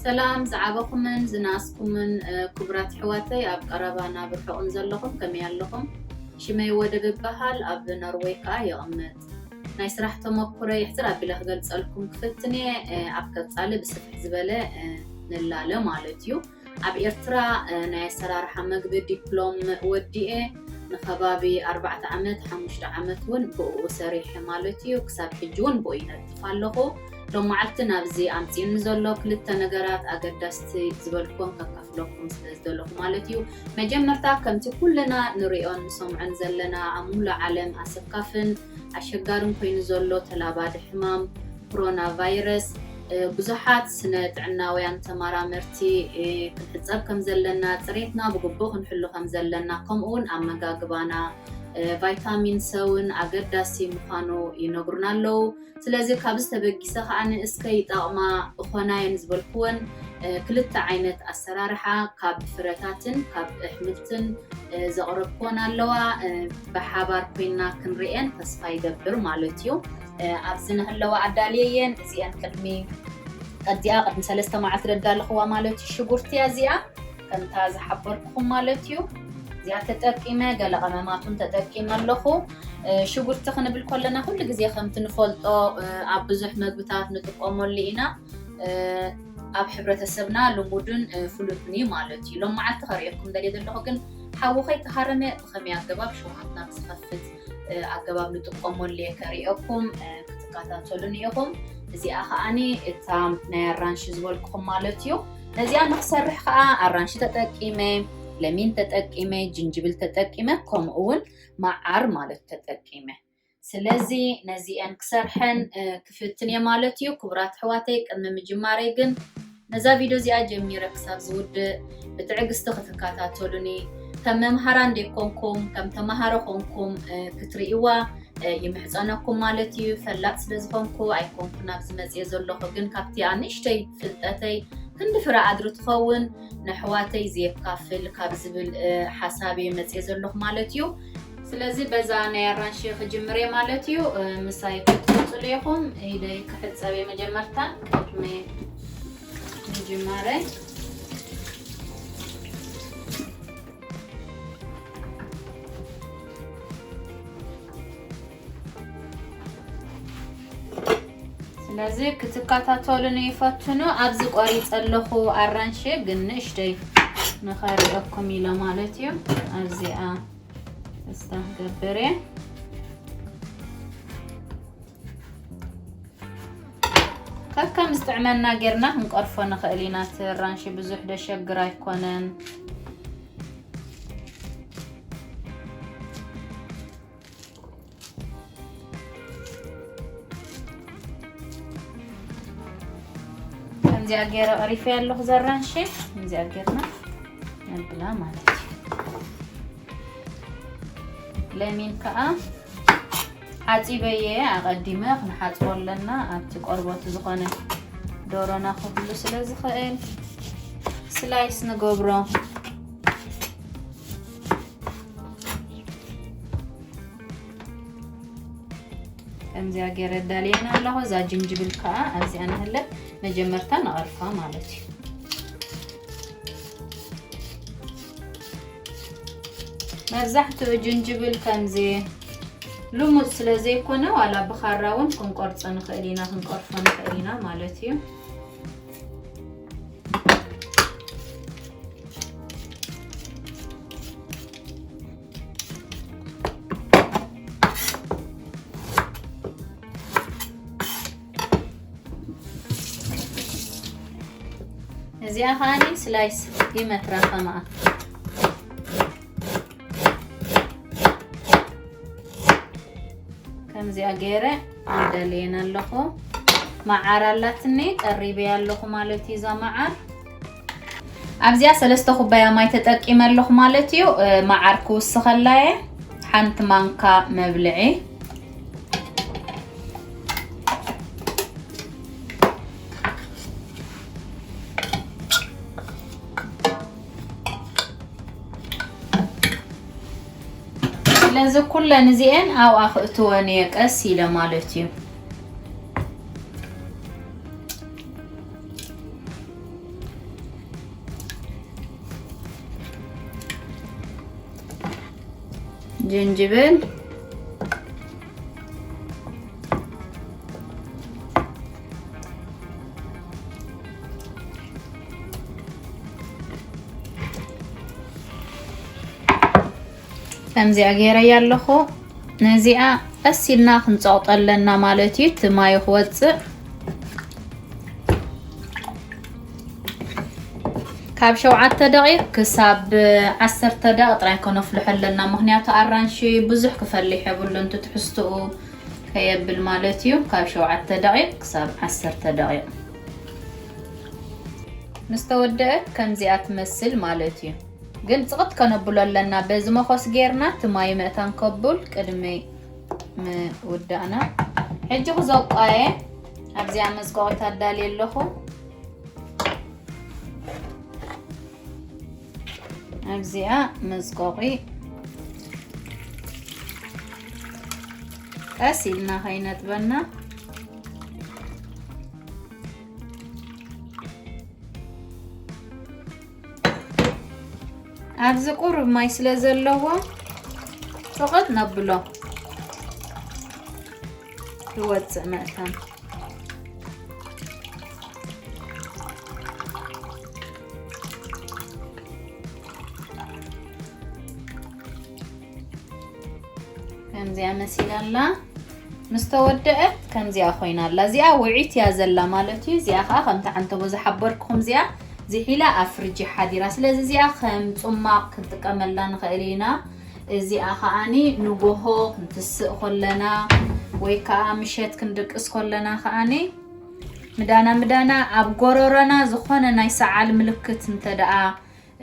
ሰላም ዝዓበኹምን ዝነኣስኩምን፣ እ፣ ክቡራት ኣሕዋተይ፣ ኣብ ቀረባን ኣብ ርሑቕን ዘለኹም፣ ከመይ ኣለኹም? ሽመይ ወደብ እበሃል፣ ኣብ ኖርወይ ከኣ የቐምጥ። ናይ ስራሕ ተመኩሮይ ሕጽር ኣቢለ ክገልጸልኩም ክፍትን እየ። እ፣ ኣብ ቀጻሊ ብስፍሕ ዝበለ፣ እ፣ ንላለ ማለት እዩ። ኣብ ኤርትራ፣ እ፣ ናይ ኣሰራርሓ መግቢ ዲፕሎም ወዲኤ ንኸባቢ ኣርባዕተ ዓመት፣ ሓሙሽተ ዓመት እውን ብእኡ ሰሪሐ ማለት እዩ። ክሳብ ሕጂ እውን ብኡ ይነጥፍ ኣለኹ። ሎም መዓልቲ ናብዚ ኣምጺኡኒ ዘሎ ክልተ ነገራት ኣገዳስቲ ዝበልኩዎም ከካፍለኩም ስለ ዝደለኹ ማለት እዩ። መጀመርታ፣ ከምቲ ኩልና ንሪኦን ንሰምዖን ዘለና ኣብ ሙሉእ ዓለም ኣሰካፍን ኣሸጋርን ኮይኑ ዘሎ ተላባዲ ሕማም ኮሮና ቫይረስ፣ እ፣ ብዙሓት ስነ ጥዕናውያን ተመራመርቲ፣ እ፣ ክንሕጸብ ከም ዘለና፣ ጽሬትና ብግቡእ ክንሕሉ ከም ዘለና፣ ከምኡ እውን ኣመጋግባና፣ እ፣ ቫይታሚን ሰውን ኣገዳሲ ምዃኑ ይነግሩና ኣለዉ። ስለዚ ካብዚ ተበጊሰ ከኣ ንእስከ ይጠቕማ እኾናየን ዝበልኩወን፣ እ፣ ክልተ ዓይነት ኣሰራርሓ ካብ ፍረታትን ካብ ኣሕምልትን፣ እ፣ ዘቕረብኩወን ኣለዋ። እ፣ ብሓባር ኮይና ክንርእየን ተስፋ ይገብር ማለት እዩ። እ፣ ኣብዚ ንህለዋ ኣዳልየየን እዚአን ቅድሚ ቀዲኣ ቅድሚ ሰለስተ መዓልቲ ደዳለኽዋ ማለት እዩ። ሽጉርቲ እያ እዚኣ ከምታ ዝሓበርኩኹም ማለት እዩ። እዚኣ ተጠቂመ፣ ገለ ቀመማቱን ተጠቂመ ኣለኹ። እ፣ ሽጉርቲ ክንብል ከለና ኩሉ ግዜ ከምቲ ንፈልጦ፣ እ፣ ኣብ ብዙሕ መግብታት ንጥቀመሉ ኢና። እ፣ ኣብ ሕብረተሰብና ልሙድን፣ እ፣ ፍሉጥን እዩ ማለት እዩ። ሎም መዓልቲ ከርእየኩም ደልየ ዘለኹ ግን ሓዊ ከይተሃረመ ብኸመይ ኣገባብ ሽውሃትና ክዝኸፍት፣ እ፣ ኣገባብ ንጥቀመሉ እየ ከርእየኩም፣ እ፣ ክትከታተሉኒ ኢኹም። እዚኣ ከኣኒ እታ ናይ ኣራንሺ ዝበልኩኹም ማለት እዩ። ነዚኣ ንክሰርሕ ከኣ ኣራንሺ ተጠቂመ፣ ለሚን ተጠቂመ፣ ጅንጅብል ተጠቂመ፣ ከምኡ እውን መዓር ማለት ተጠቂመ። ስለዚ ነዚአን ክሰርሐን፣ እ፣ ክፍትን እየ ማለት እዩ። ክቡራት ኣሕዋተይ፣ ቅድሚ ምጅማረይ ግን ነዛ ቪድዮ እዚኣ ጀሚረ ክሳብ ዝውድእ ብትዕግስቲ ክትከታተሉኒ፣ ከም መምሃራን ደይኮንኩም፣ ከም ተመሃሮ ኮንኩም፣ እ፣ ክትርእይዋ፣ እ፣ ይምሕጸነኩም ማለት እዩ። ፈላጥ ስለ ዝኾንኩ ኣይኮንኩን ኣብዚ መጽየ ዘለኹ፣ ግን ካብቲ ኣንእሽተይ ፍልጠተይ ክንዲ ፍረ ኣድሪ ትኸውን ንኣሕዋተይ ዘየካፍል ካብ ዝብል፣ እ፣ ሓሳብ እየ መጽየ ዘለኹ ማለት እዩ። ስለዚ በዛ ናይ ኣራንሺ ክጅምር እየ ማለት እዩ። እ፣ ምሳይ ክትቅጽሉ ኢኹም። ኢደይ ክሕጸብ እየ መጀመርታ ቅድሚ ምጅማረይ። ስለዚ ክትከታተሉኒ ይፈትኑ። ኣብዚ ቆሪጸ ኣለኹ ኣራንሺ፣ ግን ንእሽተይ ንኸርእየኩም ኢለ ማለት እዩ። ኣብዚኣ እስታ ገብር እየ። ከከም ዝጥዕመና ጌርና ክንቀርፎ ንኽእል ኢና። እቲ ኣራንሺ ብዙሕ ደሸግር ኣይኮነን። ከምዚኣ ገይረ ቀሪፈ ኣለኹ ዘራንሺ። ከምዚኣ ጌርና ነብላ ማለት እዩ። ለሚን ከዓ ሓፂበየ ኣቐዲመ ክንሓፅቦ ኣለና። ኣብቲ ቆርበቱ ዝኾነ ዶሮና ክህሉ ስለ ዝኽእል ስላይስ ንገብሮ። ከምዚኣ ገይረ ዳልየን ኣለኹ። እዛ ጅንጅብል ከዓ ኣብዚኣ ንህለ መጀመርታ ንቐርፋ ማለት እዩ። መብዛሕትኡ ጅንጅብል ከምዚ ልሙድ ስለ ዘይኮነ ዋላ ብኻራ እውን ክንቆርጾ ንኽእል ኢና፣ ክንቆርፎ ንኽእል ኢና ማለት እዩ። እዚኣ ከዓኒ ስላይስ ይመትራ ከማኣ። ከምዚኣ ገይረ ይደልየን ኣለኹ። መዓር ኣላትኒ፣ ቀሪበያ ኣለኹ ማለት እዩ። እዛ መዓር ኣብዚኣ ሰለስተ ኩባያ ማይ ተጠቂመ ኣለኹ ማለት እዩ። እ፣ መዓር ክውስኸላ እየ። ሓንቲ ማንካ መብልዒ። ስለዚ ኩለን እዚኤን ኣብኣ ክእትወን እየ ቀስ ኢለ ማለት እዩ። ጅንጅብል፣ ከምዚኣ ገይረያ ኣለኹ። ነዚኣ ቀስ ኢልና ክንጸቕጦ ኣለና ማለት እዩ፣ እቲ ማዩ ክወጽእ። ካብ ሸውዓተ ደቂቕ ክሳብ ዓሰርተ ደቂቕ ጥራይ ከነፍልሖ ኣለና፣ ምኽንያቱ ኣራንሺ ብዙሕ ክፈልሕ የብሉን፣ እቲ ትሕዝትኡ ከየብል ማለት እዩ። ካብ ሸውዓተ ደቂቕ ክሳብ ዓሰርተ ደቂቕ ምስ ተወደአት ከምዚኣ ትመስል ማለት እዩ። ግን ጽቕጥ ከነብሎ ኣለና። በዚ መኾስ ጌርና እቲ ማይ መእታን ከቡል ቅድሚ ምውዳእና። ሕጂ ክዘውቃየ ኣብዚኣ መዝቆቒት ኣዳልየ ኣለኹ። ኣብዚኣ መዝቆቒ ቀስ ኢልና ከይነጥበና። ኣብዚ ቁሩብ ማይ ስለ ዘለዎ ጽቕጥ ነብሎ። ክወጽእ መእታን። ከምዚኣ መሲላ ኣላ። ምስ ተወደአት ከምዚኣ ኮይና ኣላ። እዚኣ ውዒት እያ ዘላ ማለት እዩ። እዚኣ ከዓ ከምቲ ዓንተቦ ዝሓበርኩኹም እዚኣ ዝሒላ ኣብ ፍርጂ ሓዲራ። ስለዚ እዚኣ ከም ጽማቕ ክንጥቀመላ ንኽእል ኢና። እዚኣ ከዓኒ ንጎሆ ክንትስእ ከለና ወይ ከዓ ምሸት ክንድቅስ ከለና ከዓኒ ምዳና ምዳና ኣብ ጎረሮና ዝኾነ ናይ ሰዓል ምልክት እንተ ደኣ፣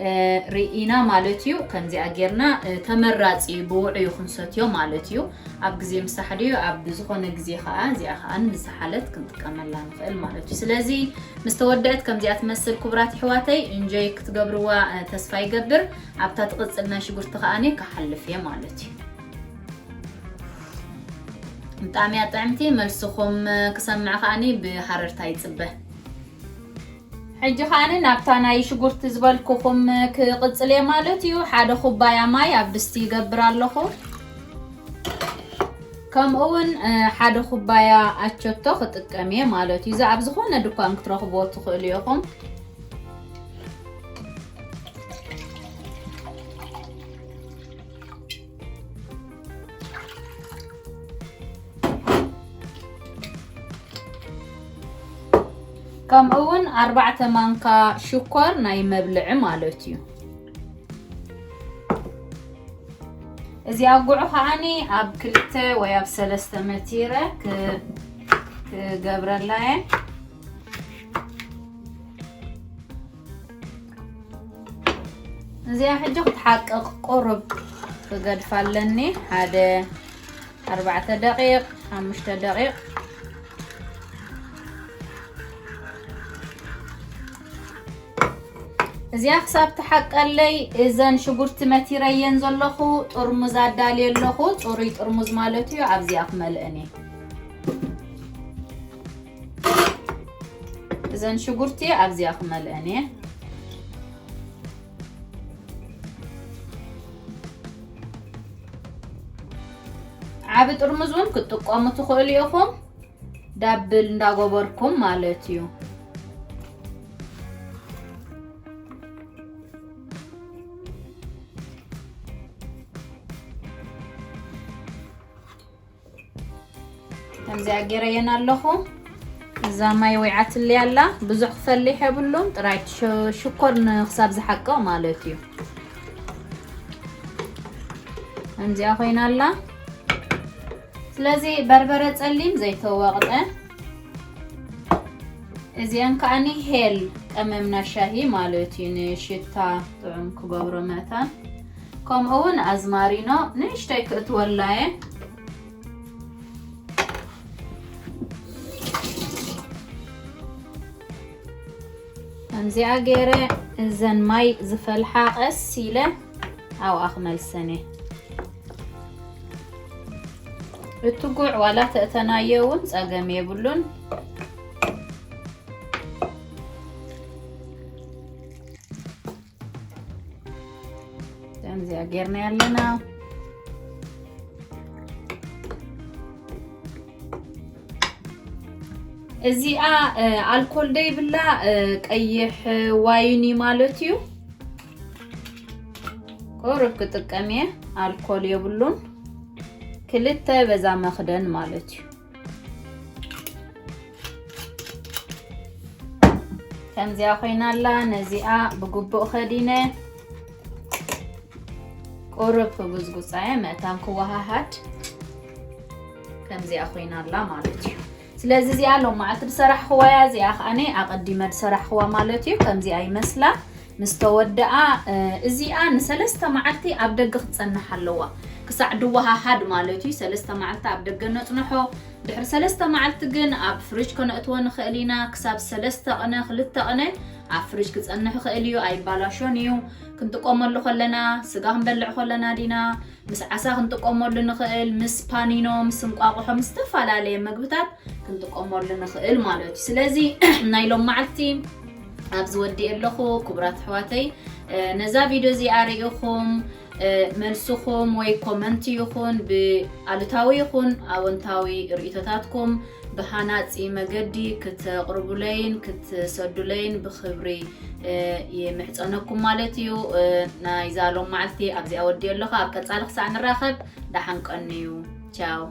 እ፣ ርኢና ማለት እዩ። ከምዚኣ ጌርና፣ እ፣ ተመራጺ እዩ፣ ብውዑዩ ክንሰትዮ ማለት እዩ። ኣብ ግዜ ምሳሕ ድዩ፣ ኣብ ዝኾነ ግዜ ከኣ፣ እዚኣ ከኣ ንዝሓለት ክንጥቀመላ ንኽእል ማለት እዩ። ስለዚ ምስ ተወደአት ከምዚኣ ትመስል ክቡራት ኣሕዋተይ፣ እንጆይ ክትገብርዋ፣ እ፣ ተስፋ ይገብር። ኣብታ ትቕጽል ናይ ሽጉርቲ ከኣኒ ክሓልፍ እየ ማለት እዩ። ብጣዕሚ እያ ጥዕምቲ። መልስኹም፣ እ፣ ክሰምዕ ከኣኒ ብሃረርታ ይጽበ። ሕጂ ከኣኒ ናብታ ናይ ሽጉርቲ ዝበልኩኹም ክቕጽል እየ ማለት እዩ። ሓደ ኩባያ ማይ ኣብ ድስቲ ይገብር ኣለኹ። ከምኡ እውን፣ እ፣ ሓደ ኩባያ ኣቸቶ ክጥቀም እየ ማለት እዩ። እዚ ኣብ ዝኾነ ድኳን ክትረኽብዎ ትኽእሉ ኢኹም። ከምኡ እውን ኣርባዕተ ማንካ ሽኮር ናይ መብልዒ ማለት እዩ። እዚኣ ጉዕ ከዓኒ ኣብ ክልተ ወይ ኣብ ሰለስተ መቲረ ክ-፣ ክገብረላ እየ። እዚኣ ሕጂ ክትሓቅቕ ቁሩብ ክገድፋ ኣለኒ። ሓደ ኣርባዕተ ደቂቕ፣ ሓሙሽተ ደቂቕ። እዚኣ ክሳብ ትሓቀለይ እዘን ሽጉርቲ መቲረየን ዘለኹ ጥርሙዝ ኣዳልየ ኣለኹ። ጽሩይ ጥርሙዝ ማለት እዩ። ኣብዚኣ ክመልአን እየ። እዘን ሽጉርቲ ኣብዚኣ ክመልአን እየ። ዓቢ ጥርሙዝ እውን ክትጥቀሙ ትኽእሉ ኢኹም፣ ዳብል እንዳገበርኩም ማለት እዩ። ከምዚኣ ገይረየን ኣለኹ። እዛ ማይ ወይዓትለይ ኣላ፣ ብዙሕ ክፈልሕ የብሉን፣ ጥራይ ሽ-፣ ሽኮር ንክሳብ ዝሓቅቕ ማለት እዩ። ከምዚኣ ኮይና ኣላ። ስለዚ በርበረ ጸሊም ዘይተወቕጠ፣ እዚአን ከዓኒ ሄል ቀመምና ሻሂ ማለት እዩ፣ ንሽታ ጥዑም ክገብሮ መታን። ከምኡ እውን ኣዝማሪኖ ንእሽተይ ክእትወላ እየ። ከምዚኣ ገይረ እዘን ማይ ዝፈልሓ ቀስ ኢለ ኣብኣ ክመልሰን እየ። እቲ ጉዕ ዋላ ተእተናዮ እውን ጸገም የብሉን። ከምዚኣ ጌርና ኣለና። እዚኣ ኣልኮል ደይብላ ቀይሕ ዋይን እዩ ማለት እዩ። ቁሩብ ክጥቀም እየ። ኣልኮል የብሉን። ክልተ በዛ መኽደን ማለት እዩ። ከምዚኣ ኮይና ኣላ። ነዚኣ ብግቡእ ከዲነ ቁሩብ ክጉዝጉፃ እየ፣ መእታን ክወሃሃድ። ከምዚኣ ኮይና ኣላ ማለት እዩ። ስለዚ እዚኣ ሎም መዓልቲ ዝሰራሕኽዋ እያ። እዚኣ ከዓኒ ኣቐዲመ ዝሰራሕኽዋ ማለት እዩ። ከምዚኣ ይመስላ። ምስ ተወደኣ እዚኣ ንሰለስተ መዓልቲ ኣብ ደገ ክትፀንሕ ኣለዋ፣ ክሳዕ ድወሃሃድ ማለት እዩ። ሰለስተ መዓልቲ ኣብ ደገ ነፅንሖ። ድሕሪ ሰለስተ መዓልቲ ግን ኣብ ፍሪጅ ከነእትዎ ንኽእል ኢና። ክሳብ ሰለስተ ቅነ፣ ክልተ ቅነ ኣብ ፍሪጅ ክፀንሕ ይኽእል እዩ፣ ኣይባላሾን እዩ። ክንጥቀመሉ ከለና፣ ስጋ ክንበልዕ ከለና ዲና፣ ምስ ዓሳ ክንጥቀመሉ ንኽእል፣ ምስ ፓኒኖ፣ ምስ እንቋቑሖ፣ ምስ ዝተፈላለየ መግብታት ክንጥቀመሉ ንኽእል ማለት እዩ። ስለዚ ናይ ሎም መዓልቲ ኣብዚ ወዲእ ኣለኹ። ክቡራት ኣሕዋተይ፣ ነዛ ቪድዮ እዚኣ ርኢኹም መልስኹም ወይ ኮመንት ይኹን ብኣሉታዊ ይኹን ኣወንታዊ ርእይቶታትኩም ብሃናጺ መገዲ ክተቕርቡለይን ክትሰዱለይን ብኽብሪ ይምሕጸነኩም ማለት እዩ። ናይዛ ሎም መዓልቲ ኣብዚኣ ወዲእ ኣለኹ። ኣብ ቀጻሊ ክሳዕ ንራኸብ ደሓን ቀንዩ። ቻው።